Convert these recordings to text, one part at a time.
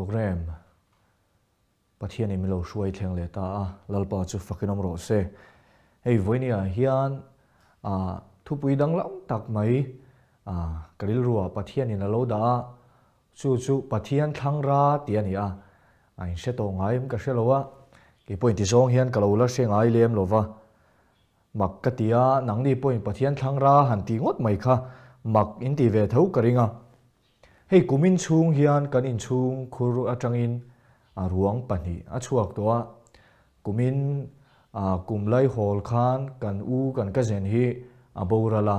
Programme Pathianin min lo hruai thleng leh ta a, Lalpa chu fakin awm rawh se. Hei vawinia hian ah thupui danglam tak mai ah ka rilruah Pathianin a lo dah a, chu chu Pathian thlangra tih a ni a, a inhre tawh ngai em ka hre lo a, kei pawhin tizawng hian ka lo la hre ngai lem lo va. Mak ka ti a, nangni pawhin Pathian thlangra han tih ngawt mai kha mak in ti ve tho ka ring a. Hei kumin chhung hian kan inchhung khur atangin ruang pahnih a chhuak tawh a, kumin kum laihawl khan kan u kan cousin hi a boral a,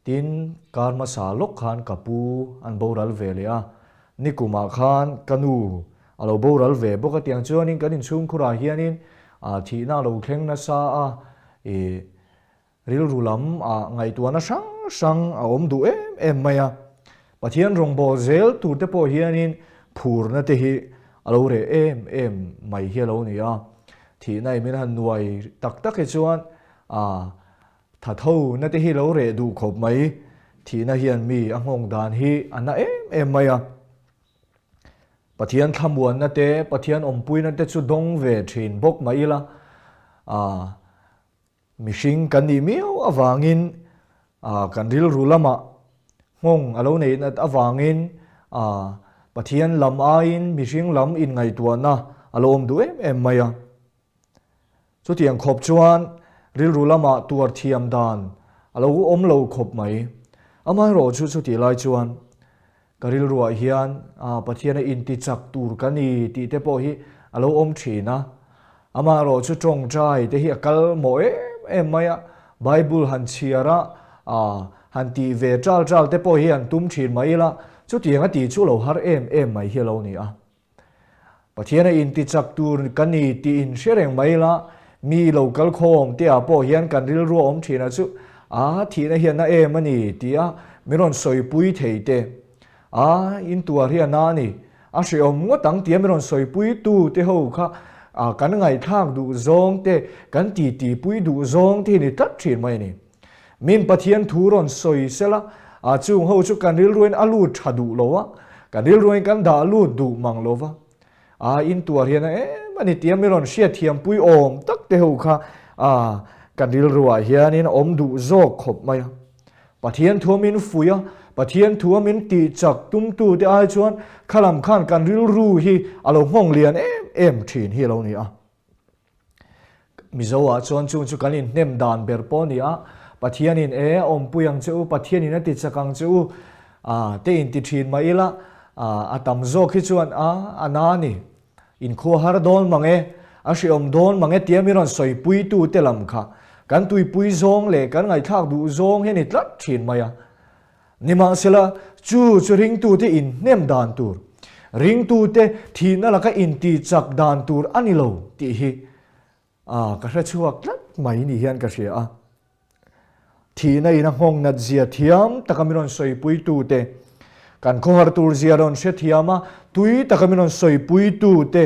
tin kar hmasa lawk khan ka pu an boral ve leh a, nikumah khan ka nu a lo boral ve bawk a tiang chuanin kan inchhung khurah hianin thihna a lo thleng nasa a, ih Rilru lam ah ngaihtuahna hrang hrang a awm duh em em mai a, Pathian rawngbâwl zel tur te pawh hianin phurna te hi a lo reh em em mai hi a lo ni a. Thihna i min han nuai tak tak hi chuan a thathona te hi lo reh duh khawp mai. Thihna hian mi a nghawng dan hi a na em em mai a. Pathian thlamuanna te, Pathian awmpuina te chu dawng ve thin bawk mai ila, a Mihring kan nih miau avangin kan rilru lamah nghawng a lo neih nat avangin Pathian lam aiin mihring lam inngaihtuahna a lo awm duh em em mai a. Chutiang khawp chuan rilru lamah tuar thiam dan a lo awm lo khawp mai. Amaherawh chu chutih lai chuan Ka rilruah hian Pathian a intichak tur ka ni tih te pawh hi a lo awm thin a. Amaherawh chu tawngtai te hi a kal mawh em em mai a, Bible han chhiar a, han tih ve tal tal te pawh hi han tum thin mai ila, chutiang a tih chu lo har em em mai hi a lo ni a. Pathian a intichak tur ka ni tih in hre reng mai ila, mi lo kal khawm te ah pawh hian kan rilru a awm thin a chu, a thihna hian na em a ni ti a min rawn sawipui thei te, a in tuar hi a na a ni, a hrehawm ngawt ang tia min rawn sawipui tu te ho kha kan ngaihthlak duh zawng te, kan titi pui duh zawng te hi ni tlat thin mai a ni. Min Pathian thu rawn sawi sela, a chung ho chu kan rilruin a lut tha duh lo a, kan rilruin kan dah lut duh mang lo va. A in tuar hian a em a ni tia mi rawn hriatthiam pui awm tak te ho kha a kan rilruah hianin a awm duh zawk khawp mai a. Pathian thu min fuih a, Pathian thu min tih chak tumtu te ai chuan khalam khan kan rilru hi a lo nghawng lian em em thin hi a lo ni a. Mizo ah chuan chung chu kan inhnem dan ber pawh a ni a, Pathianin e a awmpui ang che u, Pathianin a ti chak ang che u, ah te inti thin mah ila, ah a tam zawk hi chuan a a na a ni, inkhua har dawn mang e, a hreawm dawn mang e tia mi rawn sawipui tu te lam kha kan tuipui zawng leh kan ngaihthlak duh zawng hi a ni tlat thin mai a. Nimahsela, chu chu ringtute inhnem dan tur, ringtute thihna laka intihchak dan tur a ni lo tih hi ka hre chhuak tlat mai ni hian ka hria a. Thihna in a nghawng nat zia thiam taka min rawn sawipuitute, kan khawhar tur zia rawn hre thiam a, tui taka min rawn sawipuitute,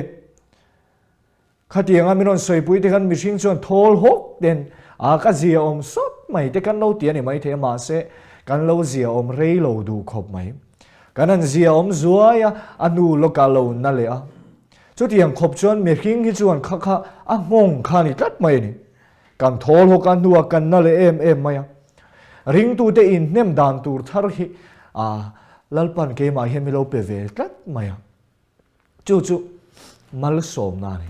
Khatianga min rawn sawipui te khan mihring chuan thawl hawk ten a ka zia awm sawt mai te kan lo ti a ni maithei a mahse kan lo zia awm rei lo duh khawp mai. Kan han zia awm zuai a, a hnu lawkah lo na leh a. Chutiang khawp chuan mihring hi chuan kha kha a nghawng kha a ni tlat mai a ni. Kan thawl hawk a hnuah kan na leh em em mai a. Ringtute inhnem dan tur thar hi a Lalpan keimah hian min lo pe ve tlat mai a. Chu chu malsawmna a ni.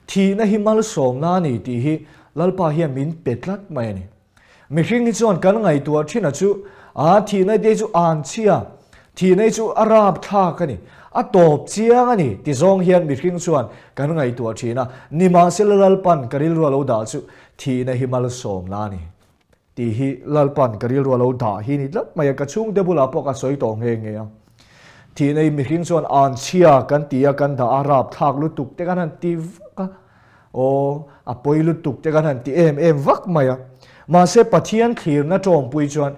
Thihna hi malsawmna a ni tih hi Lalpa hian min pe tlat mai a ni. Mihring hi chuan kan ngaihtuah thin a chu, a thihna te chu an chhia, thihna hi chu a rapthlak a ni, a tawp chiang a ni ti zawng hian mihring chuan kan ngaihtuah thin a. Nimahsela Lalpan ka rilru a lo dah chu thihna hi malsawmna a ni tih hi Lalpan ka rilru a lo dah hi ni tlat mai a, ka chhungte bulah pawh ka sawi tawh nghe nghe a. Thihna hi mihring chuan an chhia kan ti a, kan dah a, rapthlak lutuk te kan han ti vak a, aw a pawi lutuk te kan han ti em em vak mai a. Mahse Pathian thlirna tawmpui chuan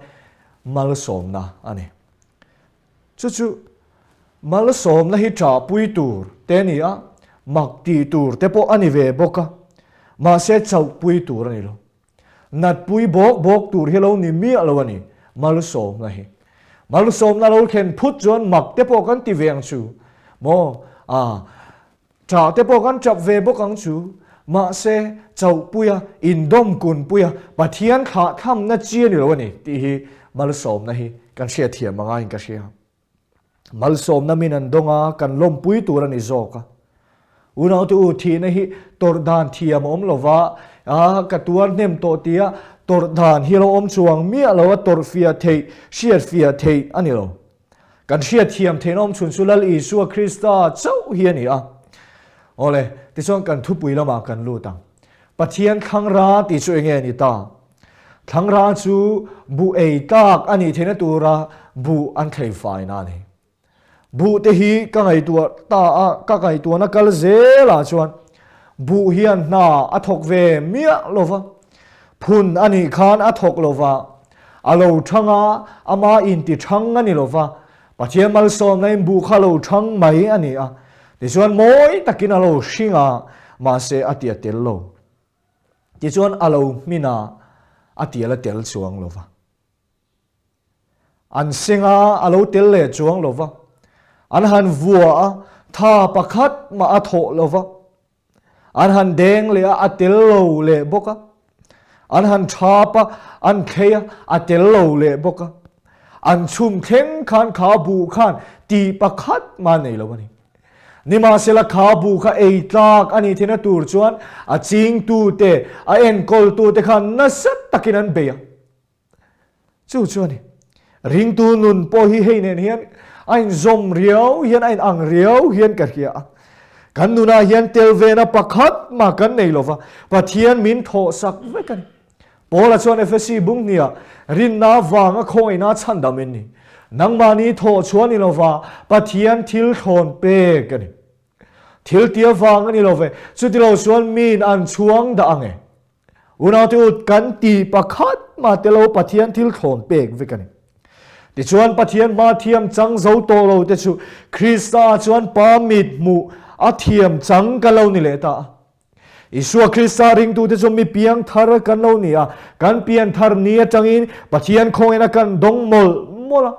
malsawmna a ni. Chu chu malsawmna hi ṭahpui tur te a ni a, mak tih tur te pawh a ni ve bawk a, mahse chauhpui tur a ni lo. Natpui bawk bawk tur hi lo ni miah lo a ni, malsawmna hi. Malsawmna lo thlen phut chuan mak te pawh kan ti ve ang chu. Maw? A, ṭah te pawh kan ṭap ve bawk ang chu. Mahse, chauhpuia, indawmkunpuia, Pathian thlahthamna chi a ni lo a ni tih hi malsawmna hi kan hriatthiam a ngaiin ka hria. Malsawmna min an dawng a, kan lawmpui tur a ni zawk a. Unaute u, thihna hi tawrh dan thiam a awm lo va, a ka tuar hnem tawh tia tawrh dan hi a lo awm chuang miah lo a, tawrh fiah theih, hriat fiah theih a ni lo. Kan hriat thiam theihna awm chhun chu Lal Isua Krista chauh hi a ni a. Awle, tichuan kan thupui lamah kan lut ang. Pathian thlangra tih chu enge a ni ta? Thlangra chu buh ei tlak a nih theihna tura buh an thlei faina a ni. Buh te hi ka ngaihtuah ta a, ka ngaihtuahna kal zelah chuan buh hian hna a thawk ve miah lo va, phun a nih khan a thawk lo va, a lo thang a, ama inti thang a ni lo va, Pathian malsawmna in buh kha lo thang mai a ni a, tichuan mawi takin a lo hring a, mahse a tia tel lo. Tichuan a lo hmin a, a tial a tel chuang lo va. An seng a, a lo tel leh chuang lo va. An han vua a, tha pakhat mah a thawh lo va. An han deng leh a, a tel lo leh bawk a. An han thap a, an thlei a, a tel lo leh bawk a. An chhum thleng khan kha buh khan tih pakhat mah a nei lo a ni. Nimahsela kha buh kha ei tlak a nih theihna tur chuan a chingtute, a enkawltute khan nasa takin an bei a. Chu chu a ni. Ringtu nun pawh hi hei nen hian a inzawm riau hian, a inang riau hian ka hria a. Kan nunah hian tel vena pakhat mah kan nei lova, Pathian min thawhsak vek a ni. Paula chuan Efesi bung hniah rinna vanga khawngaihna chhandam in ni. Nangmahni thawh chhuah ni lova Pathian thil thlawn pek a ni. Thil tia vang a ni lo ve, chutilo chuan miin an chhuang dah ang e. Unaute u, kan ti pakhat mah te lo Pathian thil thlawn pek vek a ni. Tichuan Pathian hma thiam chang zo tawh lo te chu Krista chuan Pa mit hmuh a thiam chang ka lo ni leh ta a. Isua Krista ringtute chu mi piang thar kan lo ni a, kan pian thar ni atangin Pathian khawngin a kan dawng mawlh mawlh a.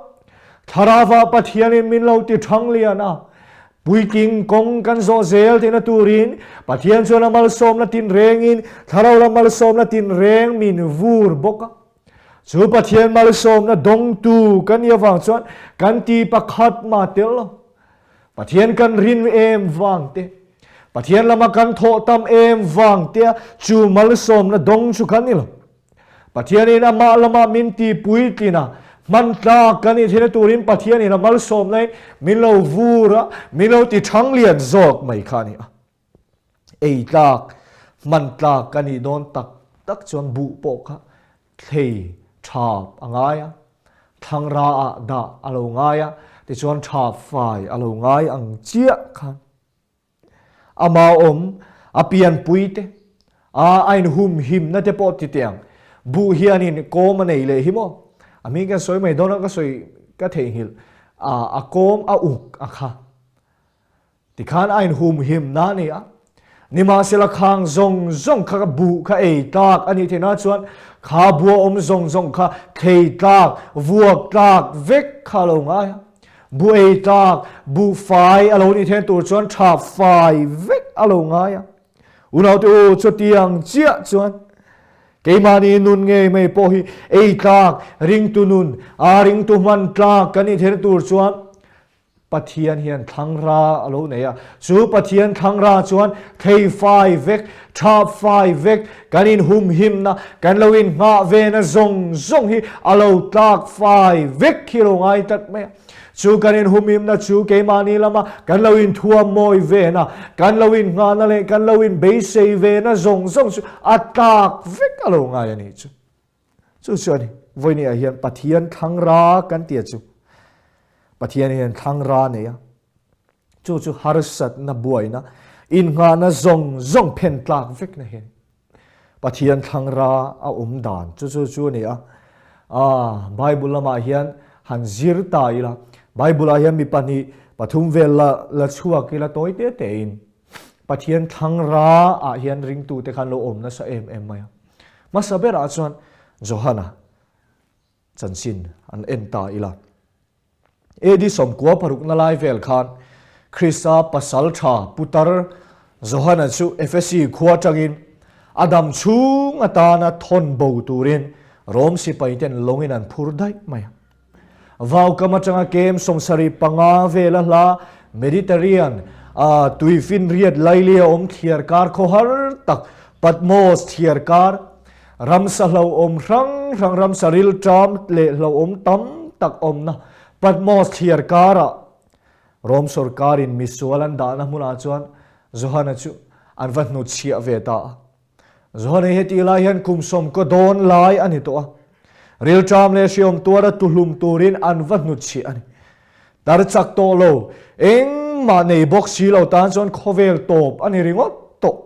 Thlarauva Pathianin min lo ti thang lian a, puitling kawng kan zawh zel theihna turin Pathian chuan a malsawmna tinrengin Thlarau lam malsawmna tinreng min vur bawk a. Chu Pathian malsawmna dawngtu kan nih avang chuan kan ti pakhat mah tel lo. Pathian kan rin em vang te, Pathian lama kan thawh tam em vang tea chu malsawmna dawng chu kan ni lo. Pathianin amah lama min ti puitlin a, hman tlak kan nih theihna turin Pathianin a malsawmnain min lo vur a, min lo ti thang lian zawk mai kha a ni a. Ei tlak, hman tlak ka nih dawn tak tak chuan buh pawh kha thlei thap a ngai a, thlangra ah dah a lo ngai a, tichuan thap fai a lo ngai ang chiah khan ama awm a pianpui te, a a inhumhimna te pawh ti teh ang. Buh hianin kawm a nei leh hi maw? A hming kan sawi mai dawn a, ka sawi ka theihnghilh a, a kawm a uk a kha. Tikhan a inhumhim na a ni a. Nimahsela khang zawng zawng kha buh kha ei tlak a nih theihna chuan kha bua awm zawng zawng kha thlei tlak, vuak tlak vek kha a lo ngai a. Buh ei tlak, buh fai a lo nih theihna tur chuan tha fai vek a lo ngai a. Unaute u, chutiang chiah chuan keimahni nun ngei mai pawh hi ei tlak, ringtu nun, a ringtu hman tlak kan nih theihna tur chuan Pathian hian thlangra a lo nei a, chu Pathian thlangra chuan thei fai vek, thap fai vek, kan inhumhimna, kan lo inngah vena zawng zawng hi a lo tlak fai vek hi a lo ngai tlat mai a. Chu kan inhumhimna chu keimahni lama kan lo inthuam mawi vena, kan lo innghahna leh kan lo inbeisei vena zawng zawng chu a tlak vek a lo ngai a nih chu. Chu chuan vawinia hian Pathian thlangra kan tia chu Pathian hian thlangra nei a, chu chu harsatna buaina innghahna zawng zawng phen tlak vek na hian Pathian thlangra a awm dan chu chu chu a ni a. A Bible lamah hian han zir ta ila, Bible ah hian mi pahnih pathum vel la la chhuak ila tawi te te in Pathian thlangra ah hian ringtute khan lo awm nasa em em mai a. Hmasa berah chuan Johana chanchin an en ta ila. AD 96 na lai vel khan Krista pasal tha putar Johana chu Efesi khua atangin a dam chhung atana thawn bo turin Rom sipaiten lawngin an phur daih mai a. Vaukam atanga kem 75 vela hla Mediterranean a tuifinriat lailia awm thliarkar khawhar tak Patmos thliarkar ramsa hlauhawm hrang hrang ramsa rilṭam leh hlauhawm tam tak awmna Patmos thliarkarah Rom sorkarin misual an dahna hmunah chuan Johana chu an va hnutchhiah ve ta a. Johana hi hetih lai hian kum sawmkaw dawn lai a ni tawh a. Rilṭam leh hriawm tuara tuhlum turin an va hnutchhiah a ni. Tar chak tawh lo, engmah nei bawk si lo tan chuan khawvel tawp a ni ringawt tawh.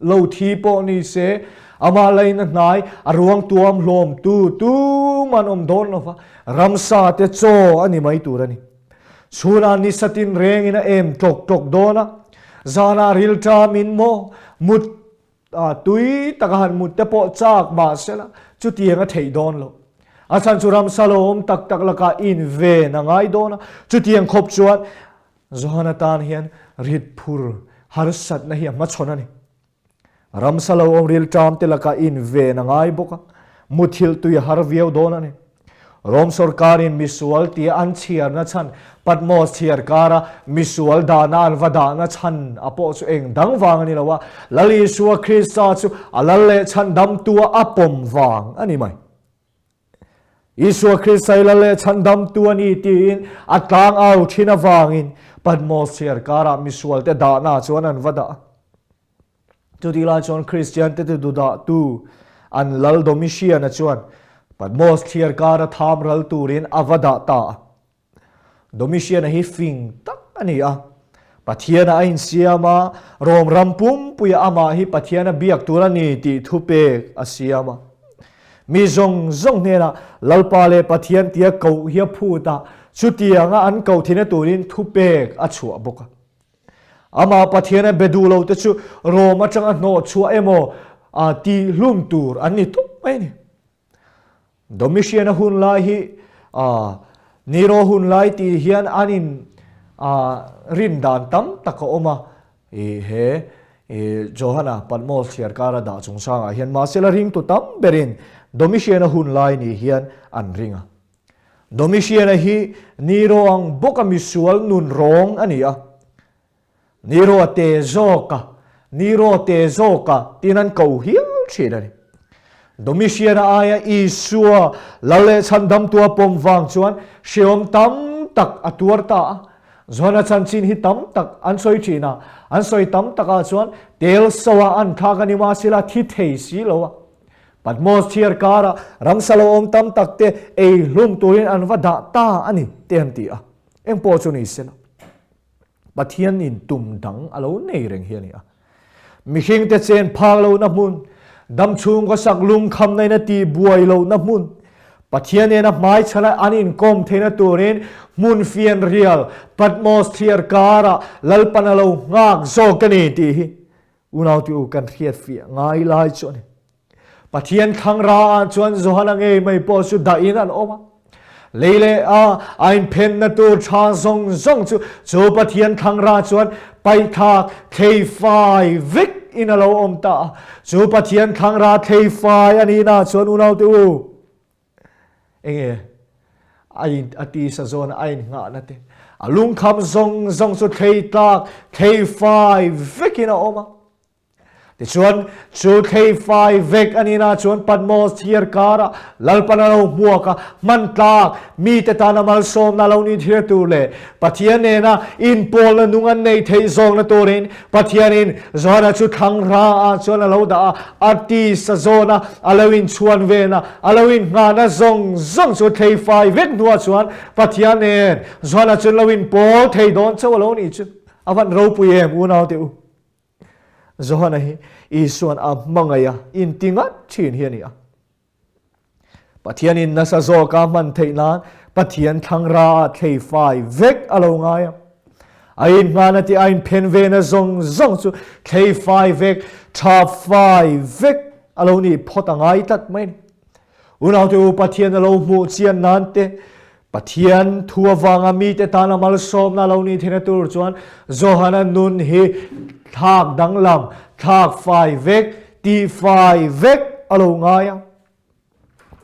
Lo thi pawh ni se, amah laina hnai a ruang tuam hlawm tu tum an awm dawn lo va, ramsa te chaw a ni mai tur a ni. Chhunah ni satin rengin a em tlawk tlawk dawn a, zanah rilṭamin maw mut tui taka han mut te pawh chak mah sela chutiang a theih dawn lo. A chhan chu ramsa lo awm tak tak lakah inven a ngai dawn a, chutiang khawp chuan Johana tan hian ritphur harsatna hi a hmachhawn a ni. Ramsa lo awm rilṭam te lakah inven a ngai bawk a, muthilh tui a har viau dawn a ni. Rom sorkarin misual tia an chhiarna chhan Patmos chhiar kara misual dahna an va dahna chhan a pawh chu eng dang vang a ni lo a, Lal Isua Krista chu a lal leh chhan damtua a pawm vang a ni mai. Isua Krista i lal leh chhandamtu a ni tiin a tlang au thin avangin Patmos chhiar karah misualte dahna chuan an va dah a. Chutih lai chuan Kristiante te dudahtu an lal Domitian-a chuan Patmos chhiar kara tham ral turin a va dah ta a. Domitian-a hi fing tak a ni a. Pathian-a a insiam a, Rom ram pumpuia amah hi Pathian-a biak tur a ni tih thupek a siam a. Mi zawng zawng hnenah Lalpa leh Pathian tia koh hi a phut a, chutianga an koh thina turin thupek a chhuah bawk a. Amah Pathian-a be duh lote chu Rom atanga hnawh chhuah emaw tih hlum tur an ni tawp mai a ni. Domitian-a hun lai hi Nero hun lai tih hian an in rin dan tam tak a awm a, he Johana Patmos thliarkara dah chungchangah hian mahsela ringtu tam berin Domitian-a hun lai ni hian an ring a. Domitian-a hi Nero ang bawka misual nun rawng a ni a, Nero a te zawk a, Nero te zawk a tiin an ko hial thin a ni. Domitian-a aia Isua lal leh chhandamtua pawm vang chuan hrehawm tam tak a tuar ta a. Johana chanchin hi tam tak an sawi thin a, an sawi tam takah chuan tel soa an thlak a ni mahsela thi thei si lo a. Patmos thiar kara ramsa lo awm tam tak te ei hlum turin an va dah ta a ni te an ti a. Engpawh chu ni sela. Pathian in tum dang a lo nei reng hi a ni a. Mihringte chen phak lohna hmun, dam chhungkaw sak lungkhamna in a tih buai lohna hmun, Pathian nena hmaichhana an inkawm theihna turin hmun fian rial Patmos thliar karah Lalpan a lo nghak zawk a ni tih hi unaute u kan hriatfiah ngai lai chu a ni. Pathian thlangra ah chuan Johana ngei mai pawh chu dah in an awm a. Lei leh a a inphenna tur tha zawng zawng chu chu Pathian thlangra chuan paihthlak thlei fai vek in a lo awm ta a. Chu Pathian thlangra thlei fai a nihna chuan unaute u, enge a in a tisa zawn a innghahna te, a lungkham zawng zawng chu thlei tlak thlei fai vek in a awm a. Tichuan, chu thlei fai vek a nihna chuan Patmos thiar karah Lalpan a lo hmuak a, hman tlak mite tana malsawmna lo ni thir tur leh Pathian nena inpawlna nung an neih theih zawkna turin Pathianin Johana chu thlangra ah chuan a lo dah a, a tisa zawna a lo inchhuan vena a lo inngahna zawng zawng chu thlei fai vek hnuah chuan Pathian nen Johana chu lo inpawl thei dawn chauh a lo nih chu. A van ropui em unaute u. Johana hi Isua'n a hmangaih a inti ngat thin hi a ni a. Pathianin nasa zawka hman theih nan Pathian thlangra ah thlei fai vek a lo ngai a. A inhmana tih a inphen vena zawng zawng chu thlei fai vek, tha fai vek a lo nih phawt a ngai tlat mai a ni. Unaute u Pathian a lo hmuh chian nan te. Pathian thu avanga mite tana malsawmna lo nih theihna tur chuan Johana nun hi thlak danglam, thlak fai vek, tihfai vek a lo ngai a.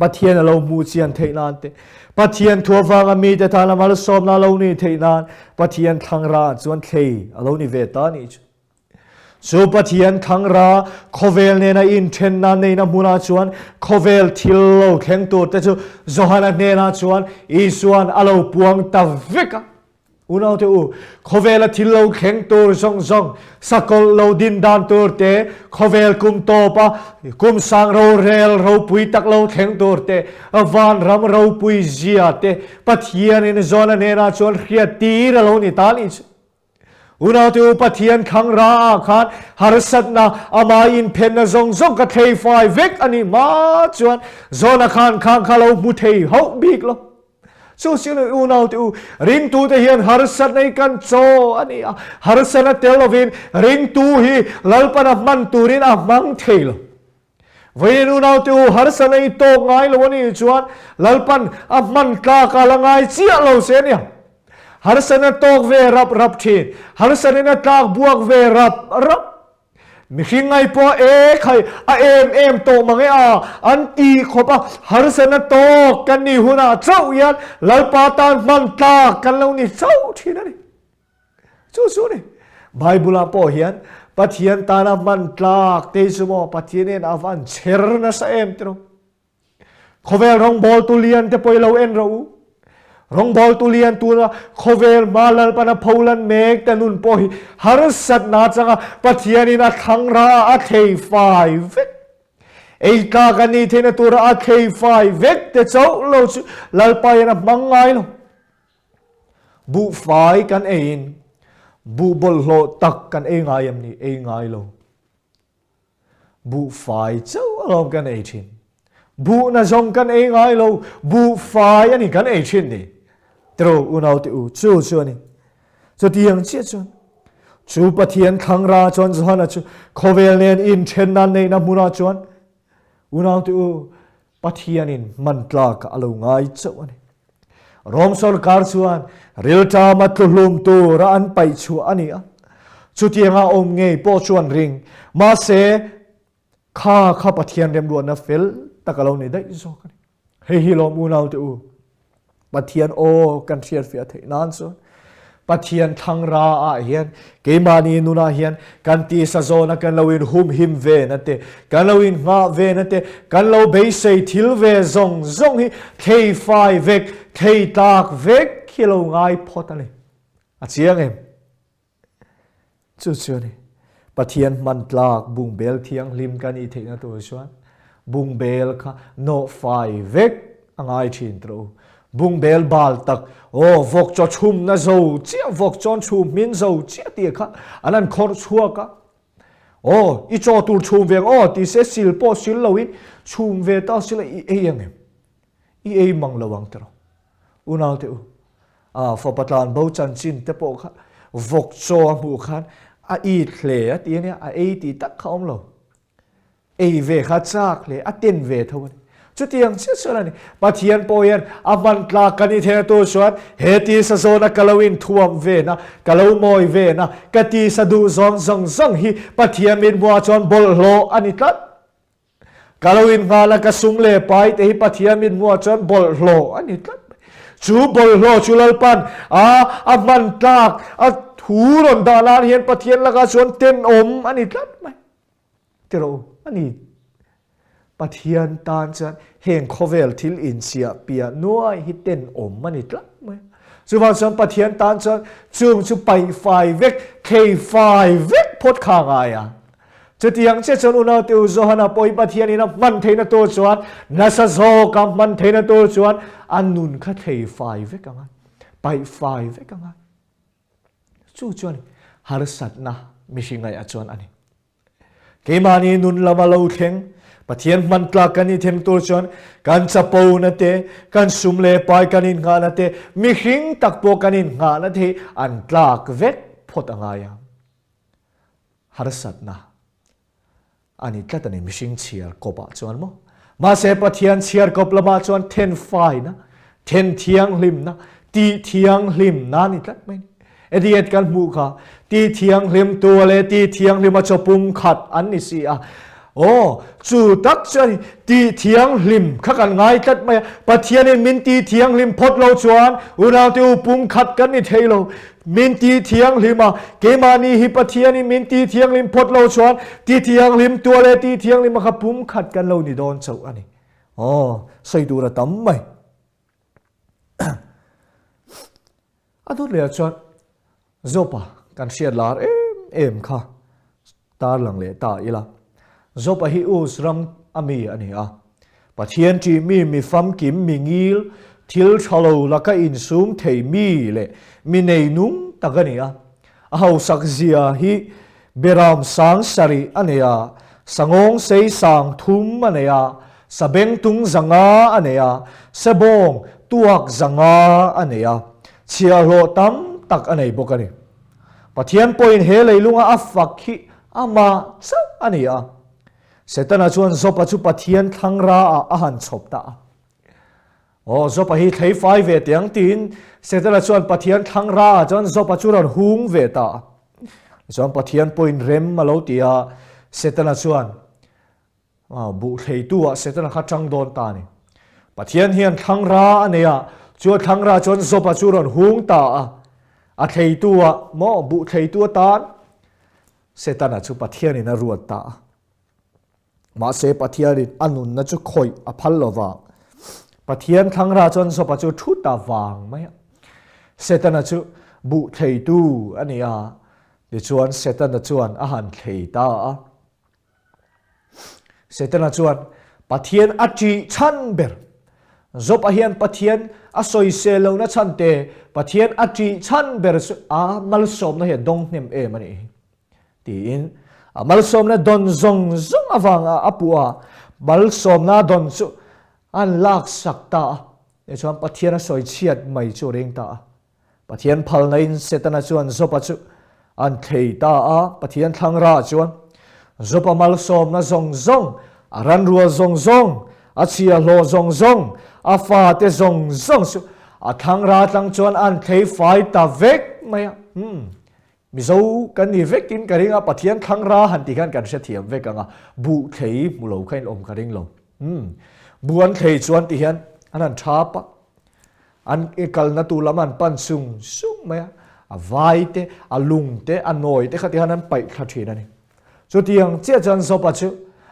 Pathian a lo hmuh chian theih nan te, Pathian thu avanga mite tana malsawmna lo nih theih nan Pathian thlangra chuan thlei a lo ni ve ta nih chu. Chu Pathian thlangra khawvel nena inthenna neihna hmunah chuan khawvel thil lo thleng tur te chu Johana hnenah chuan Isuan a lo puang ta vek a. Unaute u, khawvela thil lo thleng tur zawng zawng, sakawlh lo din dan tur te, khawvel kum tawpa kum sang rorel ropui tak lo thleng tur te, vanram ropui zia te Pathianin Johana hnenah chuan hriattir a lo ni ta nih chu. Unaute u Pathian thlang ra ah khan harsatna amah inphenna zawng zawng ka thlei fai vek a nih hma chuan Jona khan khang kha lo hmu thei hauh bik lo. Chu sin unaute u ringtute hian harsatna hi kan chaw a ni a, harsatna tel lovin ringtu hi Lalpan a hman turin a hmang thei lo. Vawiin unaute u harsatna i tawk ngai lo a nih chuan Lalpan a hman tlak a la ngai chiah lo se a nia. Harsatna tawk ve rap rap thin, harsatna tlak buak ve rap rap. Mihring ngai pawh e khai a em em tawh mang e a, an ti khawp a, harsatna tawk kan nih hunah chauh hian Lalpa tan hman tlak kan lo ni chauh thin a ni. Chu chu ni. Bible ah pawh hian Pathian tana hman tlak te chu maw Pathian hian a van chher nasa em tiro. Khawvel rawngbawl tu lian te pawh i lo en rawh u. Rawngbawl tu lian tuna khawvel hma Lalpana pholan mek te nun pawh hi harsatna changa Pathianin a thlang ra a thlei fai vek. Ei tlak a nih theihna tura a thlei fai vek te chauh lo chu Lalpa hian a hmang ngai lo. Buhfai kan eiin buh bawlhhlawh tak kan ei ngai em ni? Ei ngai lo. Buhfai chauh alawm kan ei thin. Buhna zawng kan ei ngai lo, buhfai a ni kan ei thin ni. Tiro unau te u, chu chu a ni. Chutiang chiah chuan chu Pathian thlangra chuan Johana chu khawvel nen inthenna neihna hmunah chuan unau te u Pathianin hman tlak a lo ngai chauh a ni. Rom sorkar chuan rilṭama tluhlum tura an paih chhuah a ni a, chutianga awm ngei pawh chuan ring. Mahse, kha kha Pathian remruatna fel tak a lo ni daih zawk a ni. Hei hi lawm unaute u, Pathian aw kan hriatfiah theih nan chuan Pathian thlangra ah hian keimahni nunah hian kan tisa zawna kan lo in humhim ve na te, kan lo in nghah ve na te, kan lo beisei thil ve zawng zawng hi thlei fai vek, thlei tlak vek hi lo ngai phawt a ni. A chiang em? Chu chu a ni. Pathian hman tlak bungbel thianghlim kan ih theihna tur chuan bungbel kha nawh fai vek a ngai thin tawh u. Bungbel bal tak, aw vawk chaw chhumna zo chiah, vawk chawn chhum hmin zo chiah tih kha an han khawrh chhuak a. Aw, i chaw tur chhum ve ang aw ti se sil pawh sil loin chhum ve ta sila i ei ang em? I ei mang lo ang tiraw? Unaute u, a fapa tlan bo chanchin te pawh kha vawk chaw a hmuh khan a it hle a ti a nia, a ei tih tak kha awm lo. Ei ve kha chak hle, a ten ve tho a ni. Chutiang chiah chuan a ni. Pathian pawh hian a hman tlak kan i theihna tur chuan he tisa zawna ka lo inthuam ve na, ka lo mawi ve na, ka tisa duh zawng zawng zawng hi Pathian mithmuhah chuan bawlhhlawh a ni tlat. Ka lo innghala ka sum leh pai te hi Pathian mit hmuah chuan bawlhhlawh a ni tlat mai. Chu bawlhhlawh chu Lalpan a a hman tlak a thu rawn dah nan hian Pathian lakah chuan tenawm a ni tlat mai. Ti rawh u, a ni. Pathian tan chuan heng khawvel thil inchiah piah nuai hi tenawm a ni tlat mai. Chuvang chuan Pathian tan chuan chung chu paih fai vek, thlei fai vek phawt kha a ngai a. Chutiang che chuan unaute u Johana pawh hi Pathianin a hman theihna tur chuan nasa zawka hman theihna tur chuan a nun kha thlei fai vek ang a, paih fai vek ang a. Chu chuan harsatna mihring ngaihah chuan a ni. Keimahni nun lama lo thleng Pathian hman tlak kan i them tur chuan kan chapona te, kan sum leh pai kan innghahna te, mihring tak pawh kan innghahna te hi an tlak vek phawt a ngai ang. Harsatna a ni tlat a ni mihring chhiar kawp ah chuan maw. Mahse Pathian chhiar kawp lamah chuan then faina, Then thianghlimna, tih thianghlimna ni tlat mai ni. Ediet kan hmuh kha ti thianghlim tu le ti thianghlim a chaw pum khat an ni si a. Aw, chu tak chu a ni. Ti thianghlim kha kan ngai tlat mai a. Pathianin min ti thianghlim phawt lo chuan unaute u pum khat kan ni thei lo. Min ti thianghlim a, keimahni hi Pathianin min ti thianghlim phawt lo chuan ti thianghlim tu le ti thianghlim a kha pum khat kan lo ni dawn chauh a ni. Aw, sawi tur a tam mai. A dawt leh ah chuan Zopa kan hriat lar em em kha tarlang leh ta ila. Zopa hi Uz ram a mi a ni a. Pathian ṭih mi, mi famkim, mi ngil, thil ṭha lo laka insum thei mi leh mi nei nung tak a ni a. A hausak zia hi Beram sang sarih a nei a, sangawng sei sang thum a nei a, sabengtung zanga a nei a, sebawng tuak zanga a nei a, chhiahhlawh tam tak a nei bawk a ni. Pathian pawhin he leilunga a fak hi amah chauh a ni a. Setana chuan Job-a chu Pathian thlangra ah a han chhawp ta a. Aw, Job-a hi thlei fai ve teh ang tiin Setana chuan Pathian thlang ra ah chuan Job-a chu rawn hung ve ta a. Tichuan Pathian pawhin rem a lo ti a, Setana chuan buh thleitu ah Setana kha tang dawn ta a ni. Pathian hian thlang ra a nei a, chu a thlang ra chuan Job-a chu rawn hung ta a, a thleitu ah maw buh thleitu atan Setana chu Pathianin a ruat ta a. Mahse Pathianin a nunna chu khawih a phal lo vang. Pathian thlangra chuan Joba chu thu ta vang mai a. Setana chu buh thleitu a ni a, tichuan Setana chuan a han thlei ta a. Setana chuan Pathian a ṭih chhan ber. Joba hian Pathian a sawisel lohna chhan te, Pathian a ṭih chhan ber chu a malsawmna hi a dawng hnem em a nih hi. Tiin a malsawmna dawn zawng zawng avanga a puh a, malsawmna dawn chu an laksak ta a. Tichuan Pathian a sawi chhiat mai chu a ring ta a. Pathian phalnain Setana chuan Job-a chu an thlei ta a, Pathian thlangra chuan Job-a malsawmna zawng zawng, a ranrual zawng zawng, a chhiahhlawh zawng zawng, a fate zawng zawng chu a thlangra tlang chuan an thlei fai ta vek mai a. Mizo kan ni vekin ka ring a, Pathian thlangra han tih khan kan hrethiam vek ang a, buh thlei hmu lo kha in awm ka ring lo. Umm, buh an thlei chuan ti hian an han thap a, an kalna tur lam an pan sung sung mai a, a vai te, a lung te, a nawi te kha ti khan an paih thla thin a ni. Chutiang chiah chuan Zopa chu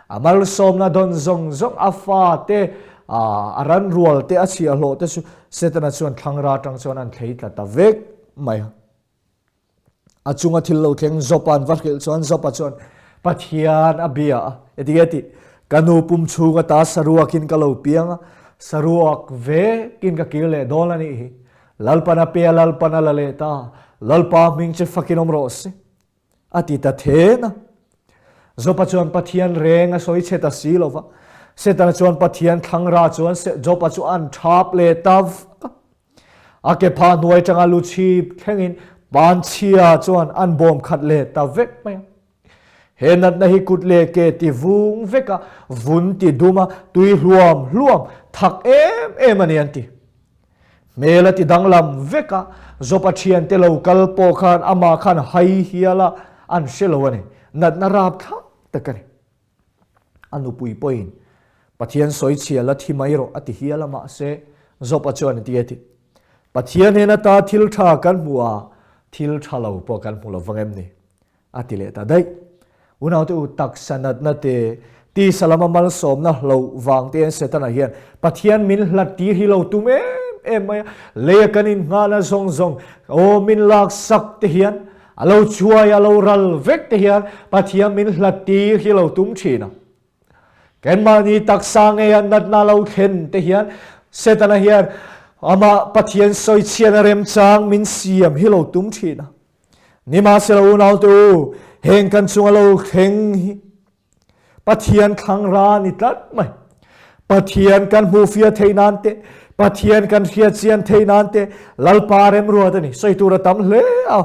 a malsawmna dawn zawng zawng a fa te, a ranrual te, a chhiahhlawh te chu Setana chuan thlangra atang chuan an thlei tla ta vek mai a. A chunga thil lo thleng Job-a'n va hrilh chuan Job-a chuan Pathian a bia a, Eti e tih, ka nu pum chhung ata saruakin ka lo piang a, saruak vekin ka kir leh dawn a nih hi. Lalpan a pe a, Lalpan a la leh ta, Lalpa hming chu fakin awm rawh se. A ti ta then a. Job-a chuan Pathian reng a sawi chhe ta si lo va. Setana chuan Pathian thlangra chuan Job-a chu an thap leh ta vak a. A ke pha hnuai tanga lu chhip thlengin panchhia chuan an bawm khat leh ta vek mai a. He natna hi kut leh ke ti vung vek a, vun ti dum a, tui hluam hluam thak em em a ni an ti. Hmel a ti danglam vek a, Job-a thiante lo kal pawh khan amah khan hai hial a, an hre lo a ni. Natna rapthlak tak a ni. A nupui pawhin, Pathian sawi chhia la thi mai rawh a ti hial a, mahse, Job-a chuan a ti a ti. Pathian hian ata thil tha kan hmu a, thil tha lo pawh kan hmu lo vang em ni? A ti leh ta daih. Unaute u, taksa natna te, tisa lama malsawmna hloh vang te hian Setana hian Pathian min hlat tir hi lo tum em em mai a, leia kan inngahna zawng zawng, aw min laksak te hian A lo chuai a lo ral vek te hian Pathian min hlat tir hi lo tum thin a. Kenmahni taksa ngei a natna lo thlen te hian Setana hian amah Pathian sawichhiatna remchang min siam hi lo tum thin a. Nimahsela unaute u, heng kan chunga lo thleng hi Pathian thlang ra ni tlat mai. Pathian kan hmuh fia theih nan te, Pathian kan hriat chian theih nan te, Lalpa remruat a ni. Sawi tur a tam hle a.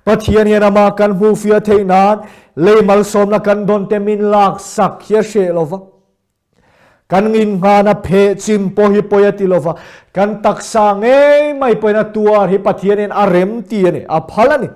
Pathian hian amah kan hmuh fia theih nan lei malsawmna kan dawn te min lak sak hi a hreh lo va. Kan innghana pheh chim pawh hi pawi a ti lova, kan taksa ngei mai pawhin a tuar hi Pathianin a rem ti a ni, a phal a ni.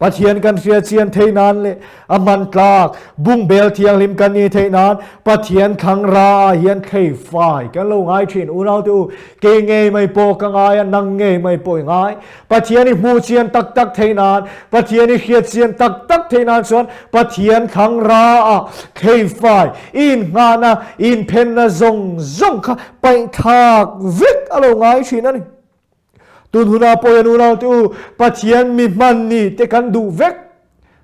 Pathian kan hria chian theih nan leh a hman tlak bungbel thianghlim kan nih theih nan Pathian thlang ra ah hian thlei fai kan lo ngai thin. Unaute u, kei ngei mai pawh ka ngai a, nang ngei mai pawh i ngai. Pathian i hmuh chian tak tak theih nan, Pathian i hriat chian tak tak theih nan chuan Pathian thlang ra ah thlei fai, i inngahna, i inphenna zawng zawng kha paihthlak vek a lo ngai thin a ni. Tun hunah pawh hian unaute u, Pathian mi hman ni te kan duh vek.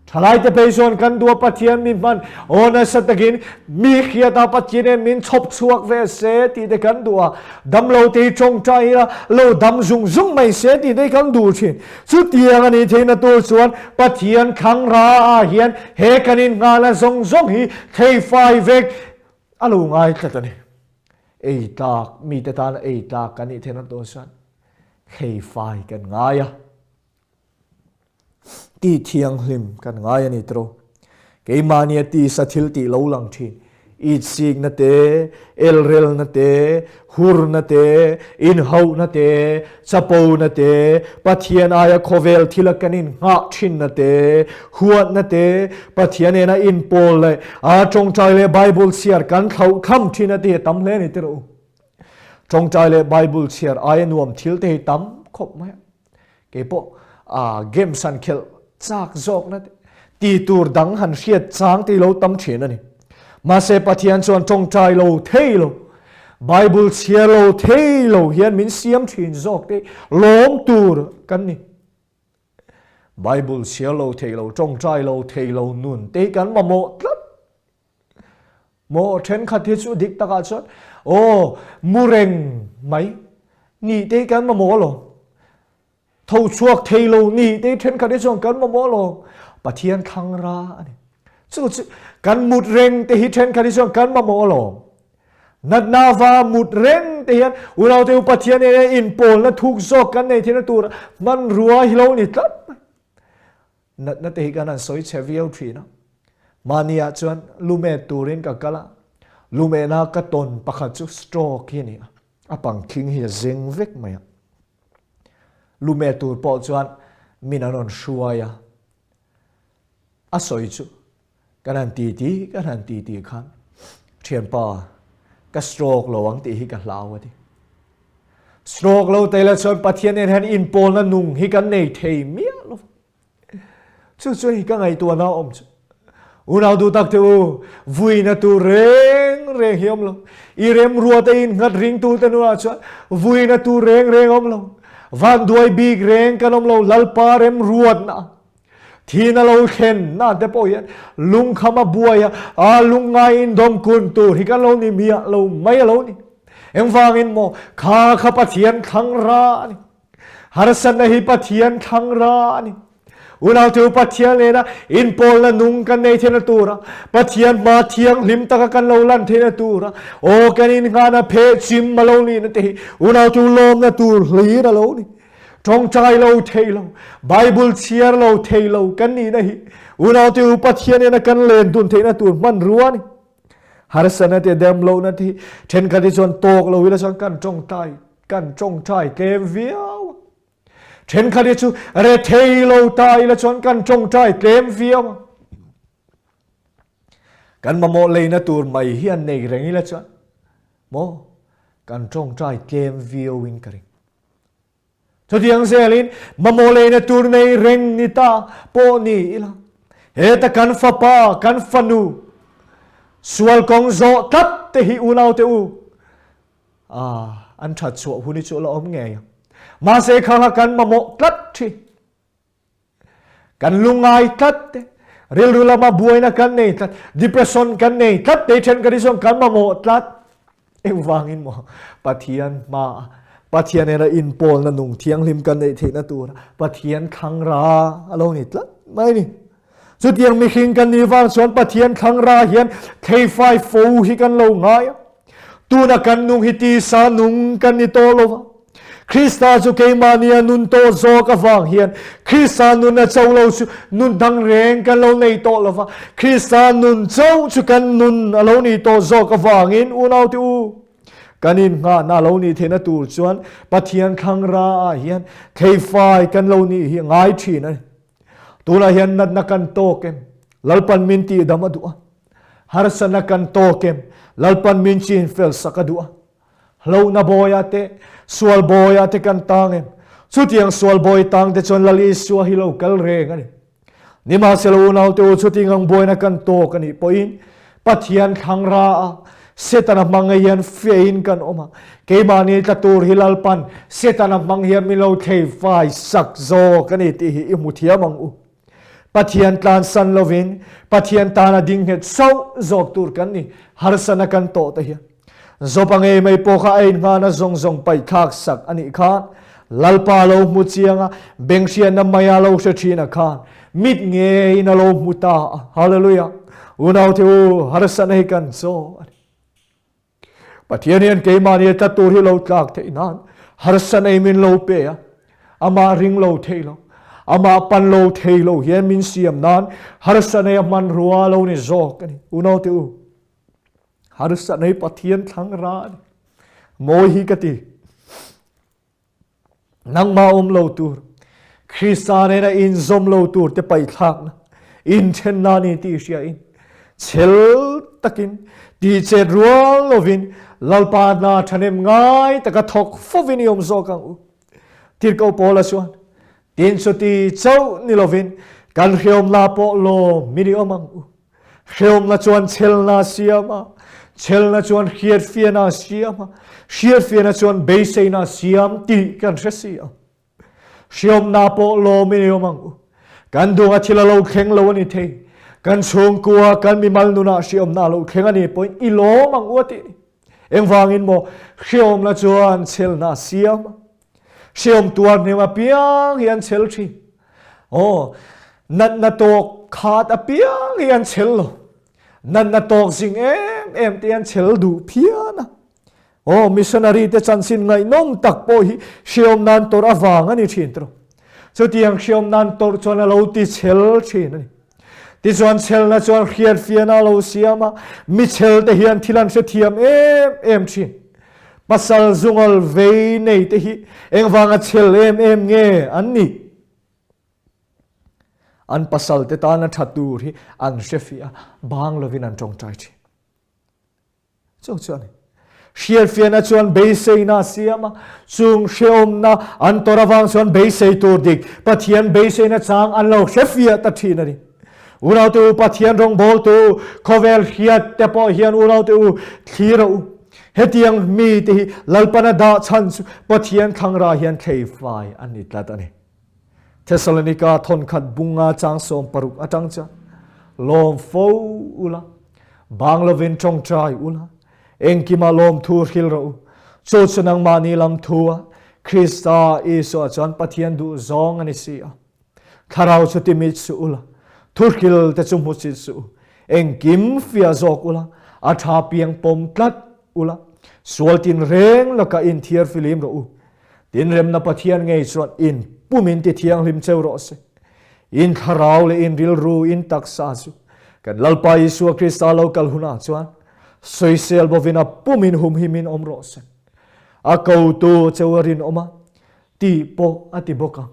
Thalaite phei chuan kan duh a Pathian mi hman aw nasa takin mi hriata Pathian hian min chhawp chhuak ve se tih te kan duh a, damlo te hi tawngtai ila lo dam zung zung mai se tih te hi kan duh thin. Chutiang a nih theihna tur chuan Pathian thlang ra ah hian he kan inngahna zawng zawng hi thei fai vek a lo ngai tlat a ni. Ei tlak, mite tana ei tlak kan nih theihna tur chuan thei fai kan ngai a, ti thianghlim kan ngai a ni tawh. Keimahnia tisa thil tih lo lang thin, itsikna te, elrelna te, hurna te, inhauhna te, chapona te, Pathian aia khawvel thila kan innghah thinna te, huatna te, Pathian nena inpawl leh a tawngtai leh Bible chhiar kan thlauh tham thin a ti hi tam hle a ni tiraw u. Tawngtai leh Bible chhiar aia nuam thil te hi tam khawp mai a. Keipawh a games han khelh chak zawkna te, ti tur dang han hriat chang te hi lo tam thin a ni. Mahse Pathian chuan tawngtai lo thei lo, Bible chhiar lo thei lo hian min siam thin zawk te lawm tur kan ni. Bible chhiar lo thei lo, tawngtai lo thei lo nun te hi kan mamawh tlat. Maw thenkhat hi chu dik takah chuan aw mu reng mai nih te hi kan mamawh lo. Tho chhuak thei lo nih te hi thenkhat hi chuan kan mamawh lo. Pathian thlang ra a ni. Chu chu kan mut reng te hi thenkhat hi chuan kan mamawh lo. Natna va mut reng te hian unaute u Pathian nen inpawlna thuk zawk kan nei theihna tur hmanrua hi lo ni tlat mai. Natna te hi kan han sawi chhe viau thin a. Mahniah chuan lumet turin ka kal a, lumehna ka tawn pakhat chu stroke hi a ni a, a pangkhing hi a zeng vek mai a. Lumet tur pawh chuan min an rawn hruai a, a sawi chu kan han ti ti kan han ti ti khan thianpa ka stroke lo ang tih hi ka hlau a ti. Stroke lo te la chuan Pathian nen hian inpawlna nung hi kan nei thei miah lo. Chu chu hi ka ngaihtuahna awm chu. Unau duh tak te u, vuina tur reng reng hi awm lo. I remrua te in nghat ringtu te nunah chuan vuina tur reng reng awm lo. Vanduai bik reng kan awm lo, Lalpa remruatna. Thina lo thlen na te pawh hian lungkham a buai a, a lungngai indawm kun tur hi kan lo ni miah lo mai a lo ni. Engvangin maw kha kha Pathian thlang ra a ni. Harsatna hi Pathian thlang ra a ni. Unaute u Pathian nena inpawlna nung kan nei theihna tura Pathian hma thianghlim taka kan lo lan theihna tura aw kan innghahna pheh chim a lo nihna te hi unaute u lawmna tur hlir a lo ni. Tawngtai lo thei lo, Bible chhiar lo thei lo kan nihna hi unaute u Pathian nena kan len dun theihna tur hmanrua a ni. Harsatna te damlohna te hi thenkhat hi chuan tawk lo ila chuan kan tawngtai kan tawngtai tlem viau a. Thenkhat hi chu rethei lo ta ila chuan kan tawngtai tlem viau a. Kan mamawh leina tur mai hi an nei reng ila chuan maw kan tawngtai tlem viau in ka ring. Chutiang zelin mamawh leina tur nei reng ni ta pawh ni ila, heta kan fapa, kan fanu sual kawng zawh tlat te hi unaute u, ah, an that chhuah hun hi chu la awm ngei ang. Mahse kha kha kan mamawh tlat thin. Kan lungngai tlat te, rilru lama buaina kan nei tlat, depression kan nei tlat te then kan hi chuan kan mamawh tlat. Engvangin maw Pathian hma Pathian nena inpawlna nung thianghlim kan neih theihna tura Pathian thlang ra a lo ni tlat mai ni. Chutiang mihring kan nih vang chuan Pathian thlang ra hian theifai fo hi kan lo ngai a. Tuna kan nung hi tisa nung kan ni tawh lo va. Krista chu keimahnia nun tawh zawk avang hian Krista nunna cho lo chu nun dang reng kan lo nei tawh lo va, Krista nun chauh chu kan nun a lo nih tawh zawk avangin unaute u, kan innghahna a lo nih theihna tur chuan Pathian thlangra ah hian theifai kan lo nih hi a ngai thin a ni. Tunah hian natna kan tawk em? Lalpan min tihdam a duh a. Harsatna kan tawk em? Lalpan min chinfel sak a duh a. Hlauhna bawia te, sual bawia te kan tang em? Chutiang sual bawi tang te chuan Lal Isua hi lo kal reng a ni. Nimahsela unaute u chuti ngang buaina kan tawk a nih pawhin Pathian thlang ra a, Setana hmang hian fiahin kan awm a, keimahni tla tur hi Lalpan Setana hmang hian min lo thlei fai sak zawk a ni tih hi i hmu thiam ang u. Pathian tlansan lovin Pathian tana ding nghet sauh zawk tur kan ni, harsana kan tawh te hian. Zawpa ngei mai pawh kha a inngahna zawng zawng paihthlak sak a nih khan Lalpa lo hmu chiang a, benghriatna maia lo hre thin a khan mit ngeiin a lo hmu ta a. Hallelujah! Unaute u, harsatna hi kan chaw a ni. Pathian hian keimahni a tla tur hi lo tlak theih nan harsatna hi min lo pe a, amah ring lo thei lo, amah pan lo thei lo hian min siam nan harsatna hi a hmanrua lo ni zawk a ni. Unaute u, harsatna hi Pathian thlang ra a ni. Mawi hi ka ti. Nangmah awm lo tur, Krista nena inzawm lo tur te paithlakna, inthenna ni tih hriain, chhel takin, tihchet rual lovin, Lalpa hna thahnem ngai taka thawk fovin i awm zawk ang u. Tirhkoh Paula chuan, Tin chuti chauh ni lovin, kan hreawmna pawh lawmin i awm ang u. Hreawmna chuan chhelna a siam a, chhelna chuan hriatfiahna a siam a, hriatfiahna chuan beiseina a siam tih kan hre si a. Hreawmna pawh lawmin i awm ang u. Kan dunga thil a lo thleng lo a ni thei. Kan chhungkua, kan mimal nunah hreawmna a lo thleng a ni pawhin i lawm ang u a tih ni. Engvangin maw hreawmna chuan chhelna a siam a. Hreawm tuar hnem apiang hi an chhel thin. Aw, natna tawk khat apiang hi an chhel lo. Natna tawk zing em em te an chhel duh phian a. Aw, missionary te chanchin ngaihnawm tak pawh hi hreawm nan tawrh avang a ni thin tawh. Chutiang hreawm nan tawrh chuan a lo ti chhel thin a ni. Tichuan chhelna chuan hriatfiahna a lo siam a, mi chhel te hian thil an hrethiam em em thin. Pasal zungal vei nei te hi engvanga chhel em em nge an nih? An pasal te tana tha tur hi an hrefiah a, bang lovin an tawngtai thin. Chu chu a ni. Hriatfiahna chuan beiseina a siam a, chung hrehawmna an tawrh avang chuan beisei tur dik Pathian beiseina chang an lo hrefiah ta thin a ni. Unaute u, Pathian rawngbawltu khawvel hriat te pawh hian unaute u thlir a u. Hetiang mite hi Lalpana dah chhan chu Pathian thlangra hian thleifai an ni tlat a ni. Thessalonika thawnkhat bunga chang 16 atang chuan lawm fo ula, bang lovin tawngtai ula, engkima lawmthu hril rawh u. Chu chu nangmahni lam thu a, Krista Isua chuan Pathian duh zawng a ni si a. Thlarau chu timit suh ula, thu hril te chu hmusit suh u. Engkim fiah zawk ula, a tha piang pawm tlat ula, sual tinreng lakah inthiar filim rawh u. Tinremna Pathian ngei chuan in pum in ti thianghlim cheu rawh se. In thlarau leh in rilru, in taksa chu kan Lalpa Isua Krista lo kal hunah chuan sawisel bovin a pum in humhim in awm rawh se. A kotu cheu a rinawm a, tih pawh a ti bawk ang.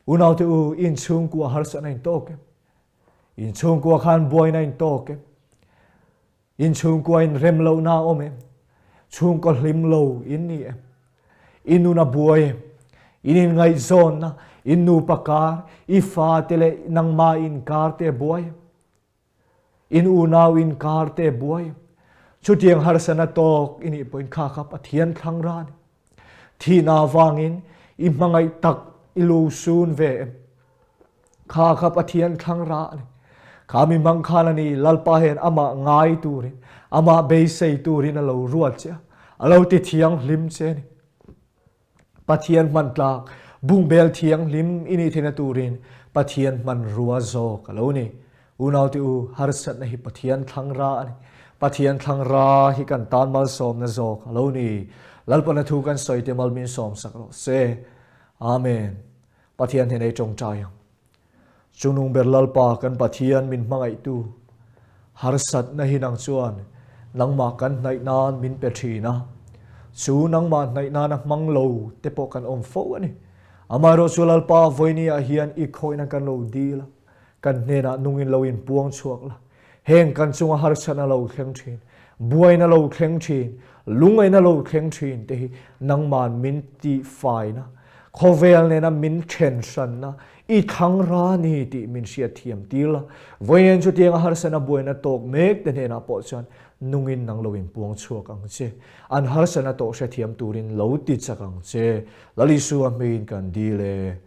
Unaute u, in chhungkua harsatna in tawk em? In chhungkua khan buaina in tawk em? In chhungkua in rem lohna a awm em? Chhungkaw hlim lo in ni em? I nun a buai em? In inngaihzawnna, in nupa kar, i fate leh nangmah inkar te a buai em? In unau inkar te a buai em? Chutiang harsatna tawk i nih pawhin kha kha Pathian thlang ra a ni. Thihna avangin i hmangaih tak i lu sun ve em? Kha kha Pathian thlang ra a ni. Kha mi hmang khan a ni, Lalpa hian amah ngai turin, amah beisei turin a lo ruat che a, a lo ti thianghlim che a ni. Pathian hman tlak, bungbel thianghlim i nih theihna turin Pathian hmanrua zawk a lo ni. Unaute u, harsatna hi Pathian thlang ra a ni. Pathian thlang ra hi kan tan malsawmna zawk a lo ni. Lalpana thu kan sawi te mal min sawmsak rawh se. Amen. Pathian hnenei tawngtai ang. Chungnung ber Lalpa kan Pathian min hmangaihtu, harsatna hi nang chuan nangmah kan hnaih nan min pe thin a, chu nangmah hnaih nana hmang lo te pawh kan awm fo a ni. Amaherawhchu Lalpa vawinia hian i khawihna kan lo dil a, kan hnenah nungin lo inpuang chhuak la, heng kan chunga harsatna lo thleng thin, buaina lo thleng thin, lungaina lo thleng thin te hi nangman min tihfaina, khawvel nena min then hranna i thlang ra ni tih min hriatthiam tir la. Vawiin chutianga harsatna buaina tawk mek te hnenah pawh chuan nungin nang lo inpuang chhuak ang che, an harsatna tawh hrethiam turin lo ti chak ang che. Lal Isua hmeiin kan dil e.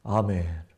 Amen.